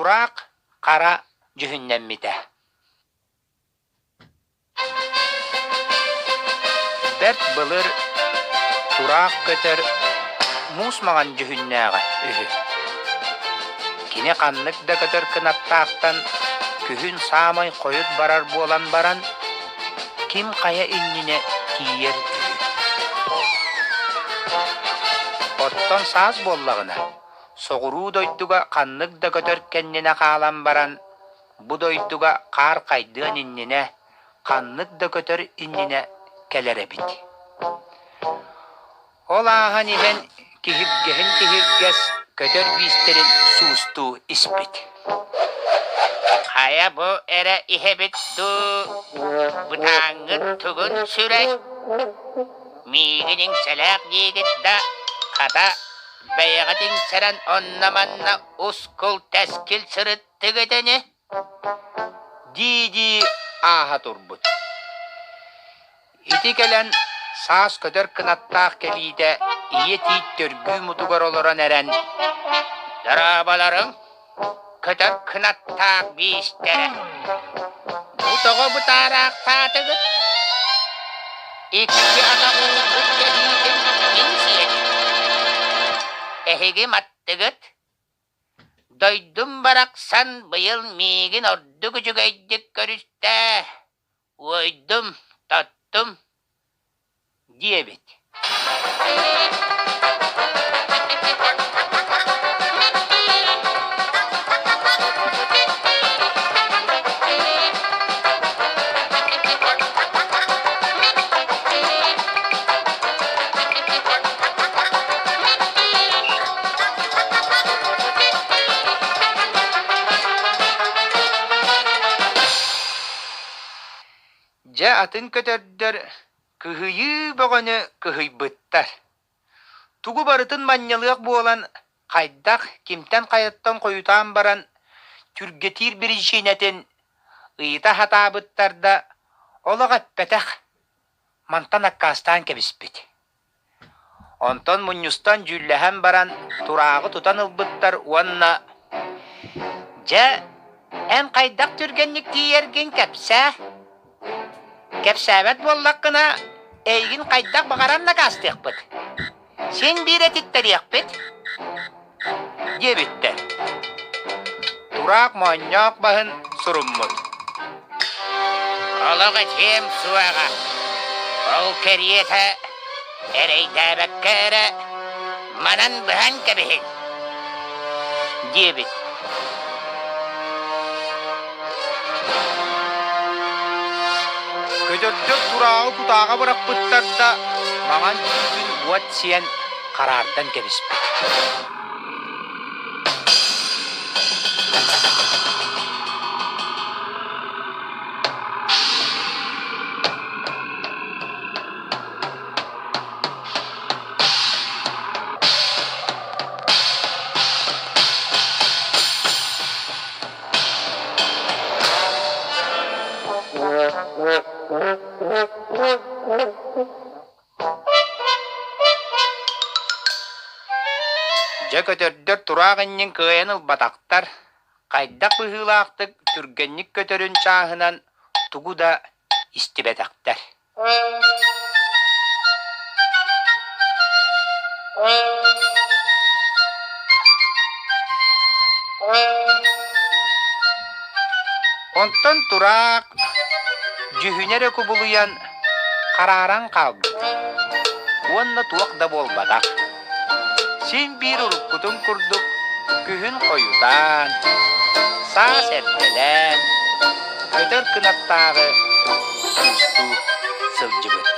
Тураах хара дьүһүннэммитэ. Бэрт былыр тураах көтөр муус маҥан дьүһүннээҕэ үһү. Кини ханнык да көтөр кынаттаахтан күһүн саамай хойут барар буолан баран, ким хайа иннинэ тиийэр үһү. Оттон саас буоллаҕына, соҕуруу дойдуга ханнык да көтөр кэннинэ хаалан баран, Бу дойдуга хаар хайдыан иннинэ, ханнык да көтөр иннинэ кэлэр эбит. Ол ааһан иһэн киһиргэһин киһиргэс көтөр биистэрин суустуу испит. Хайа бу эрэ иһэбит дуу, бытааҥҥыт тугун сүрэй? Миигин иҥсэлээх диигит да, хата, бэйэҕит иҥсэрэн онно-манна ускул-тэскил сырыт Тыгыт ини дии-дии ааһа турбут. Ити кэлэн саас көтөр кынаттаах кэлиитэ ийэ тиит төргүү мутугар олорон эрэн Дорооболоруҥ, көтөр кынаттаах биистэрэ. Бу тоҕо бытаараахтаатыгыт? Икки атах уурбут кэһиитин мин сиэтим. Эһиги маттыгыт? Дойдум барахсан быйыл миигин ордук үчүгэйдик көрүстэ, уойдум, тоттум диэбит. Дьэ атын көтөрдөр кыһыйыы бөҕөнү кыһыйбыттар. Тугу барытын манньалыах буолан, хайдах, кимтэн-хайаттан хойутаан баран, түргэтиир биричиинэтин ыйыта сатаабыттар да, олох эппэтэх, мантан аккаастаан кэбиспит. Онтон мунньустан дьүүллэһэн баран турааҕы тутан ылбыттар уонна «Дьэ, эн хайдах түргэнник тиийэргин кэпсээ. Кэпсээбэт буоллаххына, эйигин хайдах баҕарар накаастыахпыт. Син биир этиттэриэхпит» диэбиттэр. Тураах моонньоох баһын суруммут. Олох этиэм суоҕа. Ол кэриэтэ эрэйдээбэккэ эрэ манан быһан кэбиһиҥ диэбит. Көтөрдөр турааҕы кутааҕа бырахпыттар да, маҥан түүтүн уот сиэн хараардан кэбиспит. Дьэ көтөрдөр тураах иннин кыайан ылбатахтар, хайдах быһыылаахтык түргэнник көтөрүн чааһынан тугу да истибэтэхтэр. Онтон тураах дьүһүнэ эрэ кубулуйан харааран хаалбыт уонна туох да буолбатах. Син биир уруккутун курдук күһүн хойутаан, саас эрдэлээн, көтөр кынаттааҕы суустуу сылдьыбыт.